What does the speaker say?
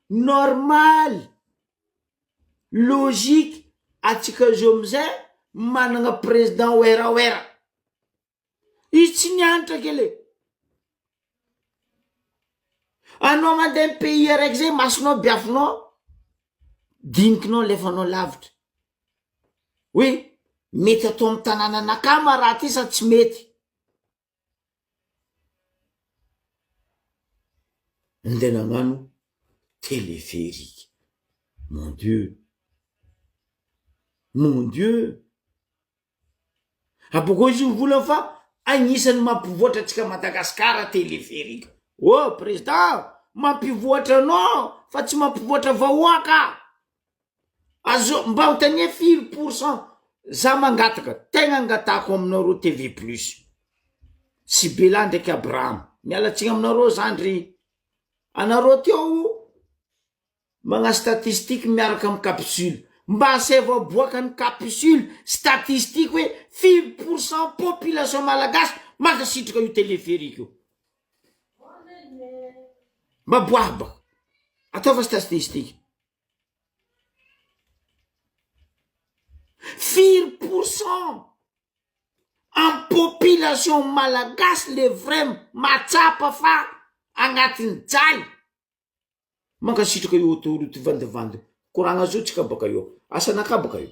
Normal, logique atsika zao amizay managna président werawera. Izy tsy nianatra kely e. Anao mandeha am pays araiky zay masonao biafinao, dinikinao alefanao lavitra. Hoe mety atao am tanànanakah ma raha ty sa tsy mety? Ndeha nagnano téléphérique. Mon Dieu! Mon Dieu! Abôkeo izy mivola fa agnisan'ny mampivoatra antsika Madagascar téléphérique. Oh président! Mampivoatra anao fa tsy mampivoatra vahoaka! Azo mba anontania firy pour cent za mangataka tegna angatahako aminareo TV plus sy Bella ndraiky Abraham miala tsigny aminareo zandry anareo teo magna statistique miaraka amy capsule mba asaivo aboakany capsule statistique hoe firy pour cent population malagasy mankasitraka io téléphérique io mba aboahy baka ataova statistique. Firy pour cent am population malagasy le vrai mahatsapa fa agnatin'ny jaly? Mankasitraka io autoroute vandivandy koragna zao tsika baka eo, asanakahy baka io.